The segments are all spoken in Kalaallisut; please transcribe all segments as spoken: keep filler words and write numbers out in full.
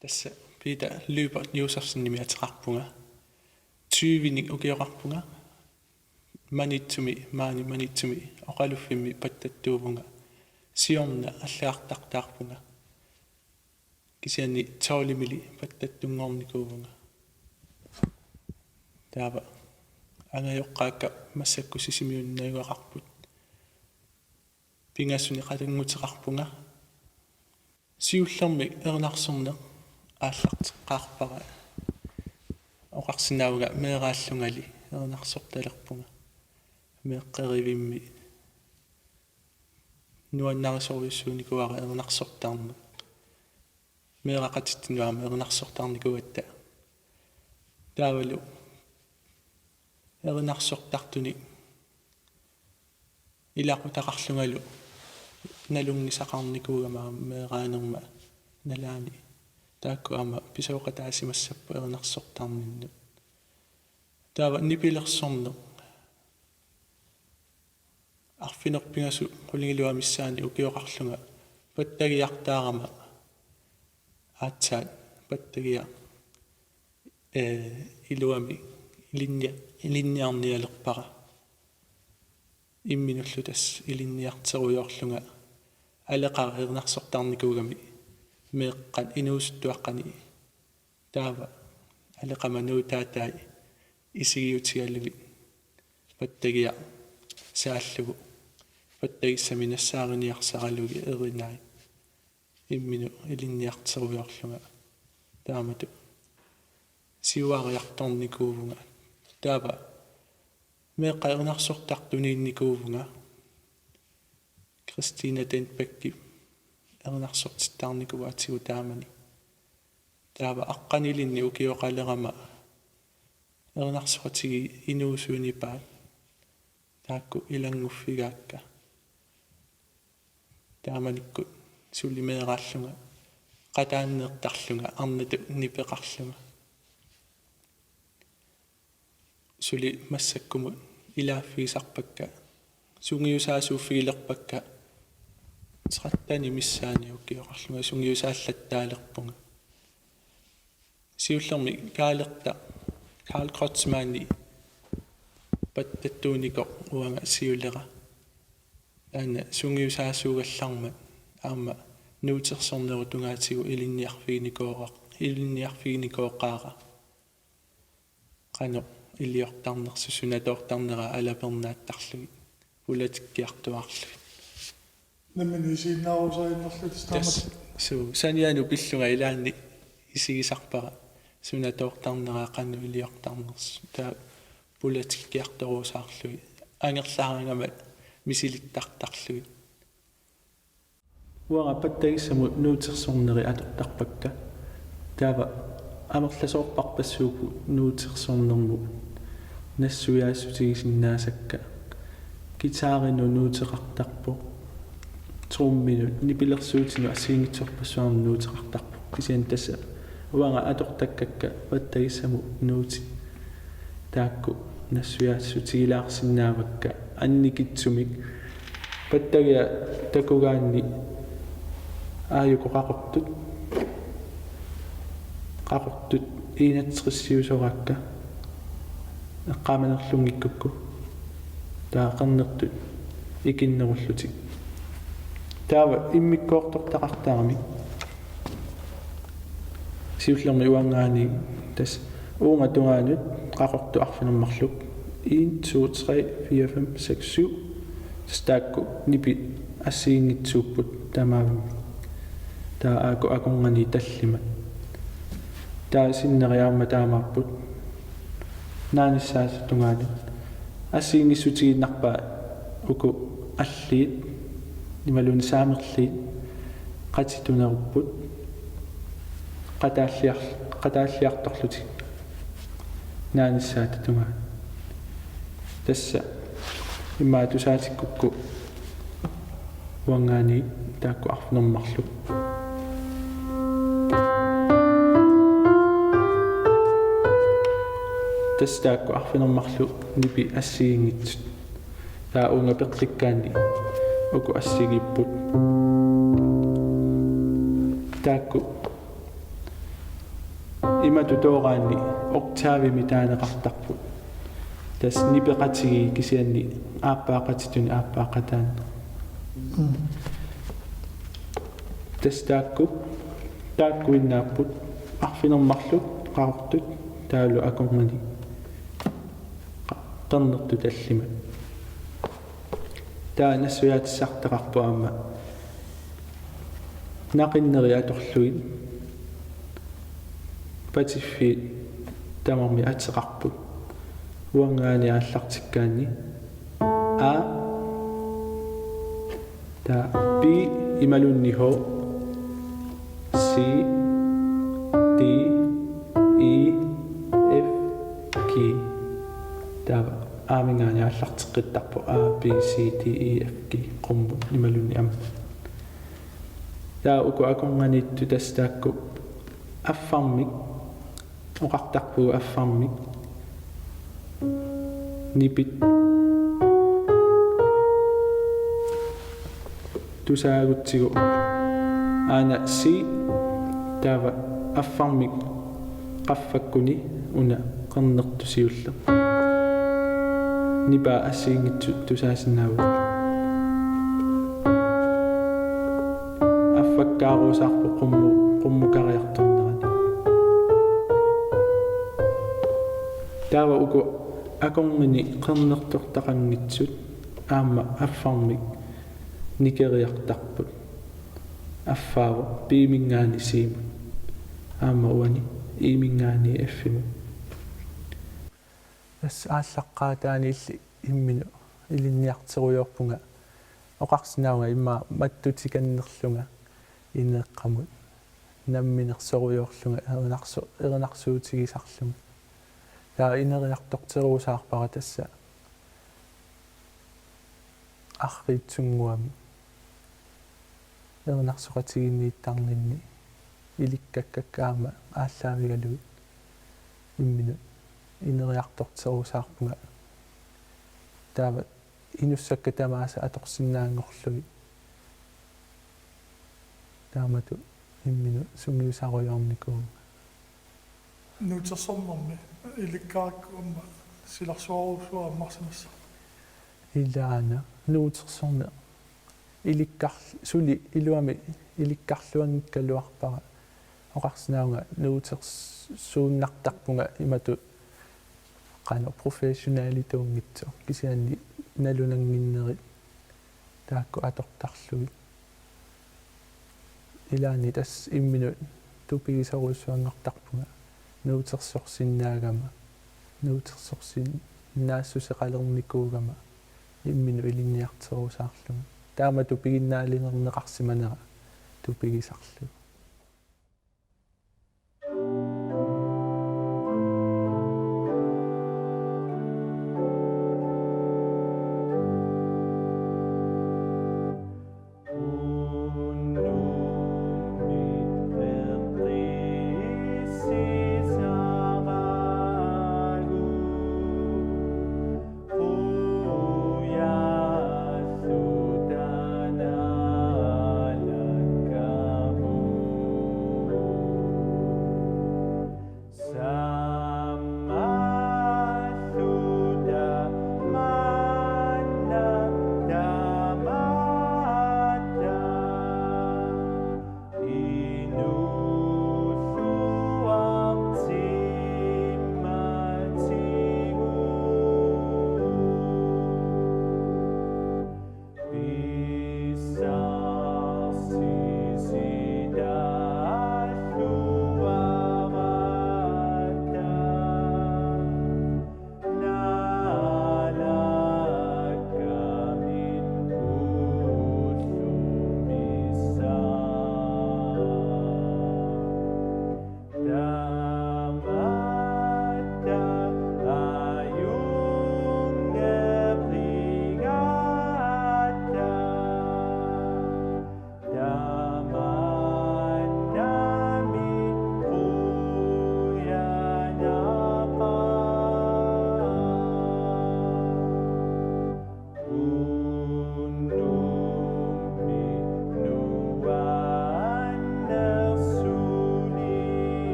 Tassa Peter Lyberth Josefsenimik ateqarpunga. Tyvenik ukioqarpunga. Maniitsumi, maani Maniitsumi oqaluffimmi pattattuuvunga. Siorna allagartartaarpunga. Kisianni tolvimili pattattunngornikuuvunga. Taava angajoqqaakka massakkut Sisimiunut najugaqarput. Pingasuni qatannguteqarpunga. Siullermik erinarsorneq aallarteqqaarpara. Oqarsinnaavunga meeraallungali erinarsortalerpunga. Meeqqerivimmi nuannarisorujussuunikuuara erinarsortarneq. Meeraqatitsinnut aamma erinarsortarnikuugatta. Taavalu erinarsortartunik ilaqutaqarlungalu nalunngisaqarnikuugama meeraanerma nalaani. Taakku aamma pisooqataasimassapput erinarsortarninnut. Taava nipilersorneq. Arfineq-pingasut qulingiluat missaanni ukioqarlunga pattagiartaarama aatsaat pattagiaq, ee, iluamik ilinnia-, ilinniarnialerpara. Imminullu tassa ilinniarterujoorlunga aleqara erinarsortarnikuugami meeqqat inuusuttuaqqani. Taava aleqama nuutaatai isigiutigalugit pattagiaq saallugu pattagissamik nassaariniarsaralugit erinai imminut ilinniarterujoorlunga. Taamatut siuariartornikuuvunga. Taava meeqqat erinarsortartuniinnikuuvunga. Christina Denbeckip erinarsortittarnikuuatigut taamani. Taava aqqanilinnik ukioqalerama erinarsoqatigiit inuusuinipaat taakku ilannguffigaakka. Taamanikkut suli meeraallunga qataanneertarlunga arnatut nipeqarlunga. Suli massakkumut ilaaffigisarpakka, sungiusaasuuffigilerpakka, tretten missaani ukioqarlunga sungiusaallattaalerpunga. Siullermik Kaalerta Karl Kreutzmanni pattattuunikoq uanga siulera. Taanna sungiusaasuugallarmat aamma nuutersornerup tungaatigut ilinniarfiginikooraq-, ilinniarfiginikooqaara. Qanoq iliortarnersoq, suna toortarnera alapernaattarlugit, politikkiartuaarlugit. Nammineq isiginnaarusariinnerlutit tassa taamatut. Suu, sanianut pillunga ilaanni isigisarpara suna toortarnera qanoq iliortarnersoq. Taava politikkiartorusaarlugit, angerlaraangama misilittartarlugit. Uanga pattagissamut nuutersorneri atortarpakka. Taava amerlasoorparpassuupput nuutersornermut nassuiaassutigisinnaasakka. Guitarinut nuuteqartarpoq. Trumminut, nipilersuutinut assigiinngitsorpassuarnut nuuteqartarpoq. Kisianni tassa uanga atortakkakka pattagissamut nuutit taakku nassuiaassutigilaarsinnaavakka annikitsumik. Pattagiaq takugaanni aajuku qaqortut, qaqortut enogtresiusoraakka eqqaamanerlunngikkukku, taava qernertut ikinnerullutik. Taava immikkoortortaqartarami. Siullermik uanngaanniit tassa uunga tungaanut qaqortoq arfineq-marluk en, to, tre, fire, fem, seks, syv. Tassa taakku nipit assigiinngitsuupput tamarmik. Taava aajuku akornanni tallimat. Taava sinneri aamma taamaapput. Naanissaata tungaanut. Assigiinngissutigiinnarpaat uku alliit, imaluunniit saamerliit, qatitunerupput, qataalliar-, qataalliartorlutik naanissaata tungaanut. Tassa immaqa tusaatikkukku uanngaanniit taakku arfineq-marluk. Tassa taakku arfineq-marluk nipit assigiinngitsut. Taava uunga peqqikkaanni uku assigiipput. Taakku Imatut tooraanni oktavimik taaneqartarput. Tassa nipeqatigiit kisianni aappaa qatittunik aappaa qataanneq. Tassa taakku, taakkuinnaapput arfineq-marluk qaqortut taavalu akornanni qernertut tallimat. Taava nassuiaatissartaqarpoq aamma naqinneri atorlugit patiffiit tamarmik ateqarput. Uanngaanniit aallartikkaanni A, taava B imaluunniit H, C, D, E, F, G. Taava A-minngaanniit aallarteqqittarpoq A, B, C, D, E, F, G, qummut imaluunniit ammut. Taava uku akornanniittut tassa taakku affarmik, oqartarpugut affarmik nipit tusaagutsigu aana C, taava affarmik qaffakkuni una qernertoq siulleq. Nipaa assigiinngitsut tusaasinnaavugut. Affakkaarusaarpoq qummu-, qummukariartornerani. Taava uku akornanni qernertortaqanngitsut aamma affarmik nikeriartarput. Affaavoq B-minngaanniit C-mut. Aamma uani E-minngaanniit F-imut. Tassa aallaqqaataaniilli imminut ilinniartorujoorpunga, oqarsinnaavunga immaqa mattutikannerlunga ineeqqamut namminersorujoorlunga erinarsu-, erinarsuutigisarlunga. Taava ineriartorterusaarpara tassa arriitsunnguamik erinarsoqatigiinniittarninni ilikkakkakka aamma aallaavigalugit imminut ineriartorterusaarpunga. Taava inussakka tamaasa atorsinnaanngorlugit. Taamatut imminut sungiusarujoornikuuvunga. Nuutersornermi ilikkakka aamma silarsuarujussuaq ammarsimassaq. Ilaana nuutersorneq ilikkar-, suli iluamik ilikkarluanngikkaluarpara. Oqarsinnaavunga nuutersuunnartarpunga imatut qanoq professionalituunngitsoq kisianni nalunannginnerit taakku atortarlugit. Ilaanni tassa imminut tupigisorujussuanngortarpunga nuutersorsinnaagama, nuutersorsinnaassuseqalernikuugama imminut ilinniartorusaarlunga. Taamatut piginnaalilerneqarsimanera tupigisarlugu.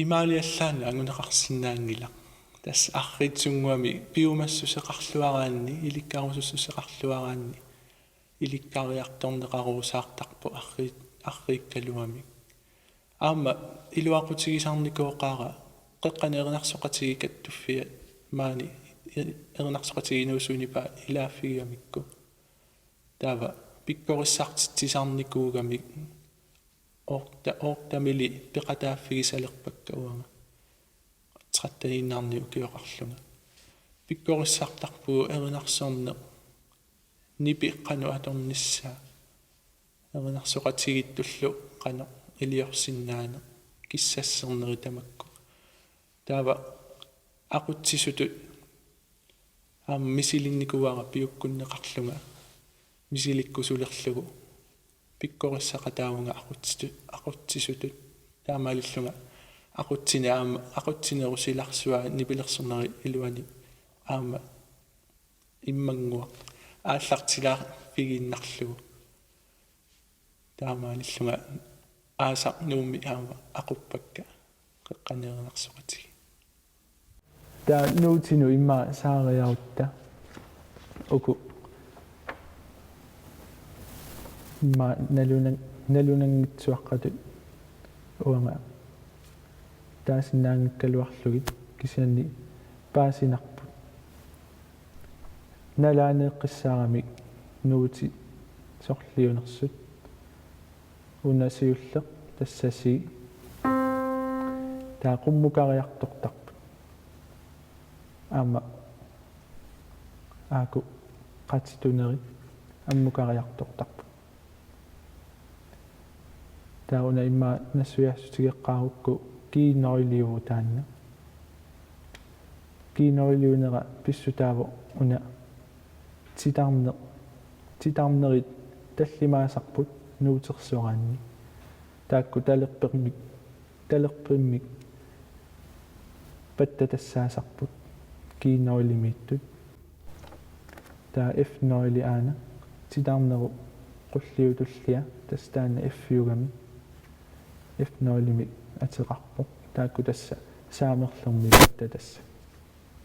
Imaaliallaannaq anguneqarsinnaanngilaq. Tassa arriitsunnguamik piumassuseqarluaraanni, ilikkarusussuseqarluaraanni, ilikkariartorneqarusaartarpoq arri-, arriikkaluamik. Aamma iluaqutigisarnikooqaara qeqqani erinarsoqatigiit kattuffiat maani i-, erinarsoqatigiit inuusuunipaat ilaaffigigamikku. Taava pikkorissartitsisarnikuugamik otte-, ottemili peqataaffigisalerpakka uanga tretteniinnarni ukioqarlunga. Pikkorissartarpugut erinarsorneq nipi qanoq atornissaa, erinarsoqatigiittullu qanoq iliorsinnaaneq, kissasserneri tamakku. Taava aqutsisutut aamma misilinnikuuara piukkunneqarlunga misilikkusulerlugu pikkorissaqataavunga aqutsitut, aqutsisutut. Taamaalillunga aqutsineq aamma aqutsinerup silarsuaa nipilersornera iluani aamma immannguaq aallartilaaffigiinnarlugu. Taamaalillunga aasaq Nuummi aamma aquppakka qeqqani erinarsoqatigiit. Taava nuutinut immaqa saariarutta uku immaqa nalunan-, nalunanngitsuaqqatut uanga taasinnaanngikkaluarlugit kisianni paasinarput. Nalaaneeqqissaaramik nuutit sorliunersut. Una siulleq tassa C. Taava qummukariartortarput. Aamma aajuku qatitunerit ammukariartortarput. Taava una immaqa nassuiaassutigeqqaarukku G-nøgliuvoq taanna. G-nøgliunera pissutaavoq una titarneq, titarnerit tallimaasarput nuutersoraanni. Taakku talerpermik, talerpermik pattatassaasarput G-nøglimiittut. Taava F-nøgli aana titarnerup qulliutullia tassa taanna F-iugami F-nøglimik ateqarpoq. Taakku tassa saamerlermi pattatassat.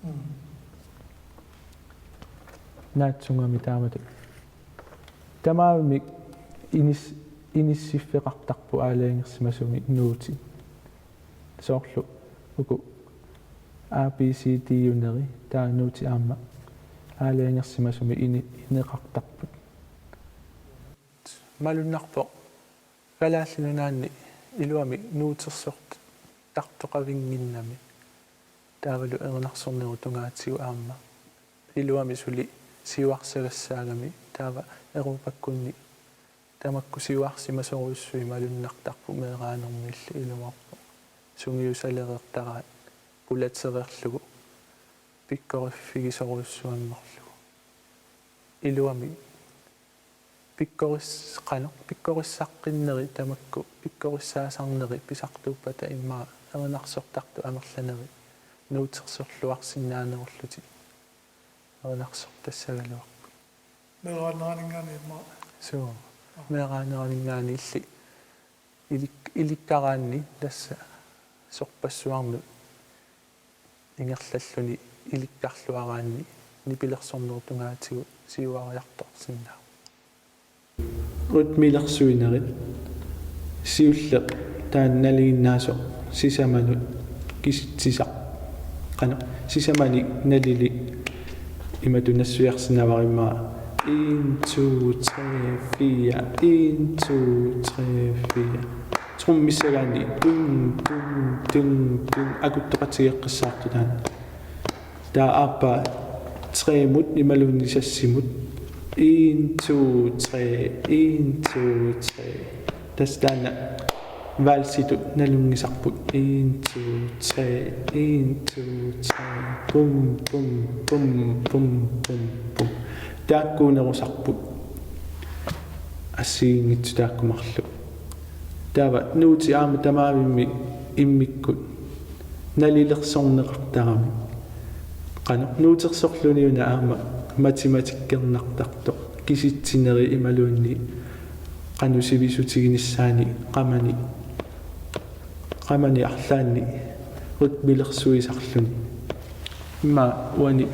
Mm. Naatsumik taamatut. Tamarmik inis-, inissiffeqartarput aalajangersimasumik nuutit. Soorlu uku A B C D-uneri taava nuutit aamma aalajangersimasumik ini-, ineqartarput. Malunnarpoq Kalaallit Nunaanni iluamik nuutersortartoqavinnginnami. Taavalu erinarsornerup tungaatigut aamma iluamik suli siuarsagassaagami taava Europakkunni tamakku siuarsimasorujussuit malunnartarput meeraanermiilli iluarpoq. Sungiusalereertaraat pulatereerlugu pikkoriffigisorujussuanngorlugu. Iluamik Pikkoris-, qanoq, pikkorissaqqinneri tamakku, pikkorissaasarneri pisartuuppata immaqa erinarsortartut amerlanerit nuutersorluarsinnaanerullutik erinarsortassagaluarput. Meeraaneraninngaanniit immaqa. Suu. Meeraaneraninngaanniit illit ilik-, ilikkaraanni tassa sorpassuarnut ingerlalluni ilikkarluaraanni nipilersornerup tungaatigut siuariartorsinnaavoq. Rytmilersuinerit siulleq taanna nalinginnaasoq sisamanut kisitsisaq. Qanoq, sisamanik nalilik imatut nassuiarsinnaavara immaqa en, to, tre, fire, en, to, tre, fire. Trommissagaanni tung, tung, tung, tung, akuttoqatigeeqqissaartoq taanna. Taava aappaa tremut imaluunniit sassimut. En, to, tre, en, to, tre. Tassa taanna valsitut nalunngisarput. En, to, tre, en, to, tre. Pum, pum, pum, pum, pum, pum. Taakkuunerusarput. Assigiinngitsut taakku marluk. Taava nuutit aamma tamaavimmik immikkut nalilersorneqartaramik. Qanoq, nuutersorluni una aamma matematikkerneqartartoq. Kisitsinerit imaluunniit qanoq sivisutiginissaannik qamani, qamani arlaanni rytmilersuisarluni. Immaqa uani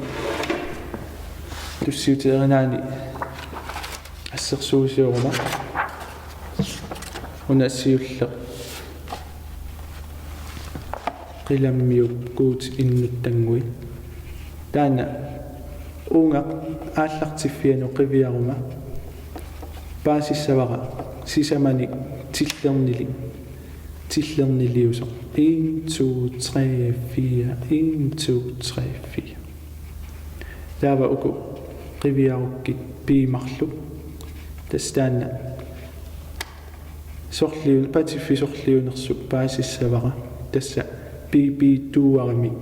tussiuteerinaani assersuusioruma una siulleq qilammiukkuut innuttannguit. Taanna uunga aallartiffianut qiviaruma paasissavara sisamanik tillernilik, tillerniliusoq. En, to, tre, fire, en, to, tre, fire. Taava uku qiviarukkit B marluk. Tassa taanna sorliu-, patiffik sorliunersup paasissavara. Tassa B B to-arimik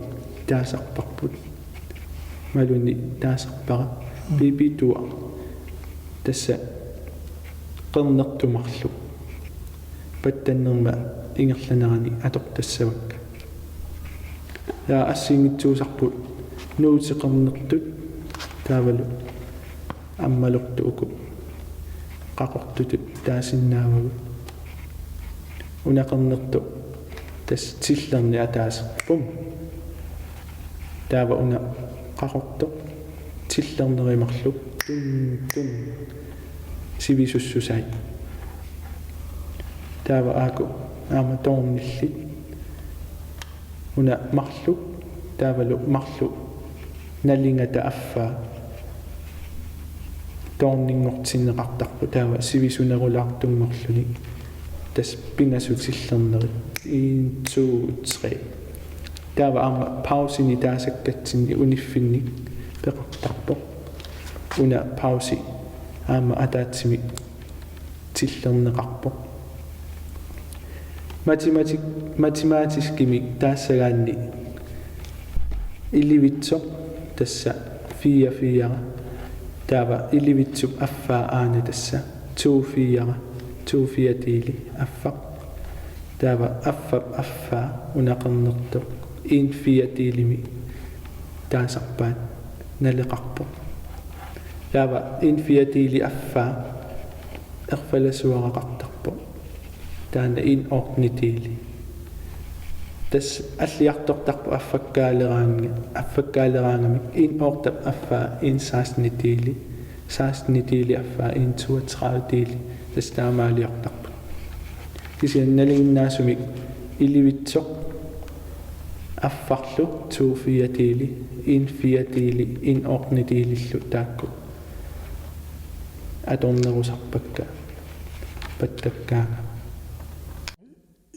taasarparput. Imaluunniit taasarpara. Mm. B B to. Tassa qernertoq marluk. Pattannerma ingerlanerani atortassavakka. Taava assigiinngitsuusarput nuutit qernertut taavalu ammalortut uku qaqortutut taasinnaavagut. Una qernertoq tassa tillerneq ataaseq. Pum. Taava una qaqortoq tillerneri marluk. Tung, tung. Sivisussusaat. Taava aaku aamma toornillit. Una marluk, taavalu marluk nalingata affaa. Toorninngortinneqartarpoq taava sivisunerulaartunngorluni. Tassa pingasut tillernerit. En, to, tre. Taava aamma pausinik taasakkatsinni uniffinnik peqartarpoq. Una pausi aamma ataatsimik tillerneqarpoq. Matematik-, matematiskimik taassagaanni ilivitsoq tassa fire fire. Taava ilivitsup affaa aana tassa to fire, to firedele affaq. Taava affap affaa una qernertoq en firedelimik taasarpaat naleqarpoq. Taava en firedele affaa erfalasuaraqartarpoq. Taanna en ottendedelimik. Tassa alliartortarpoq affakkaaleraanga-, affakkaaleraangamik en ottep affaa en sekstendedelimik, sekstendedelip affaa en toogtredivedelimik, tassa taamaaliortarput. Kisianni nalinginnaasumik ilivitsoq affarlu to firedele, en firedele, en ottendedelillu taakku atornerusarpakka pattakkaangama.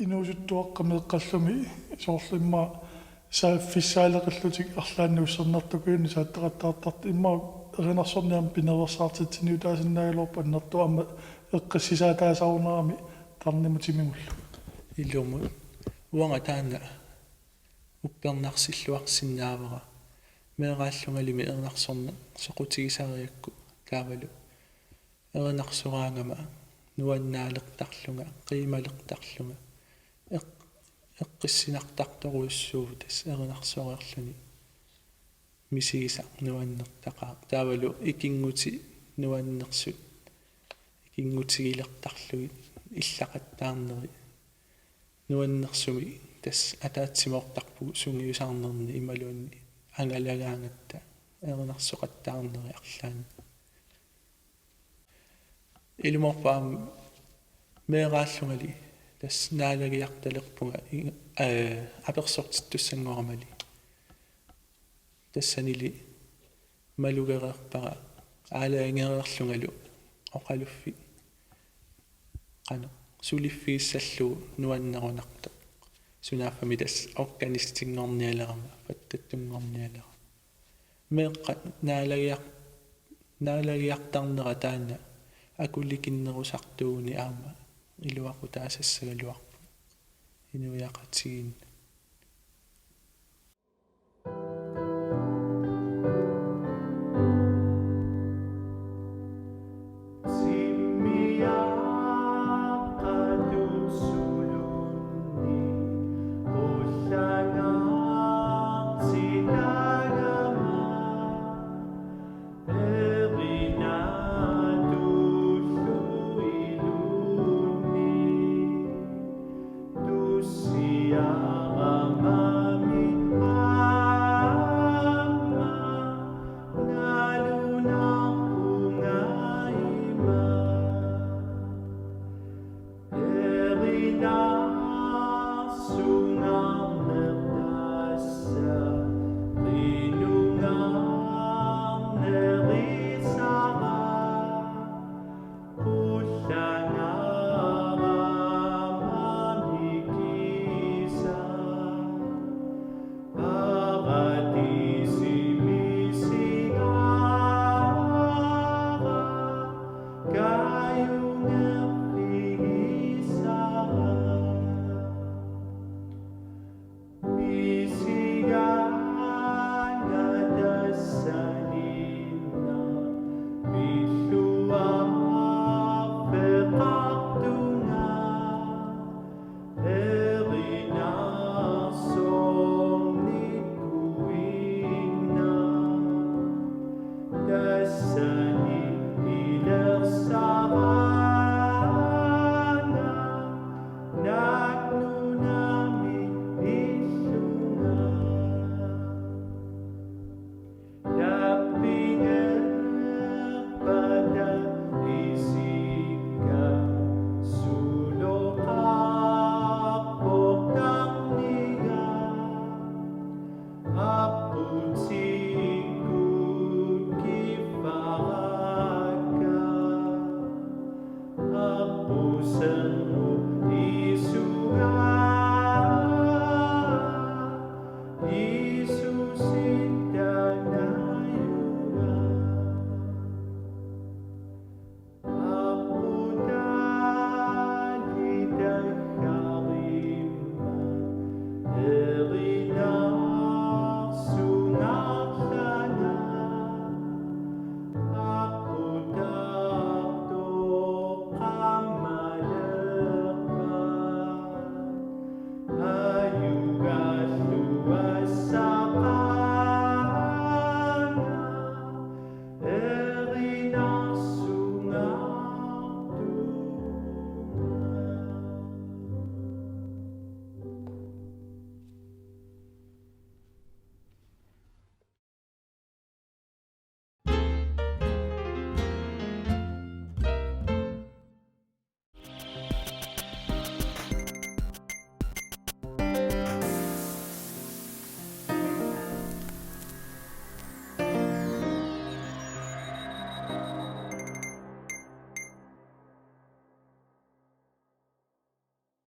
Inuusuttuaqqat meeqqallumi soorlu immaqa saaffissaaleqillutik arlaannik ussernartukujunik saattaqattaartartut immaqa erinarsorniarmi pinaveersaartitsiniutaasinnaagaluarput annertooq aamma eqqissisaataasarunarami tarnimut timigullugu. Ilumut. Uanga taanna uppernarsilluarsinnaavara meeraallungalimi erinarsorneq soqutigisariakku taavalu erinarsoraangama nuannaaleqtarlunga, qiimalertarlunga, eq-, eqqissinartartorujussuuvoq tassa erinarsoreerluni misigisaq nuannertaqaaq. Taavalu ikinngutit nuannersut, ikinngutigilertarlugit illaqattaarneri, nuannersumik tassa ataatsimoortarpugut sungiusarnerni imaluunniit angalagaangatta erinarsoqattaarneri arlaanni. Ilumoorpoq aamma meeraallungali tassa naalagiartalerpunga i-, aa, apersortittussanngoramali. Tassanili malugereerpara aalajangereerlungalu oqaluffik qanoq suliffigissallugu nuannerunartoq. Sunaaffami tassa organistinngornialerama, fattattunngornialerama. Meeqqat naalagiar-, naalagiartarnera taanna akulikinnerusartuuguni aamma iluaqutaasassagaluarpoq inuiaqatigiinni.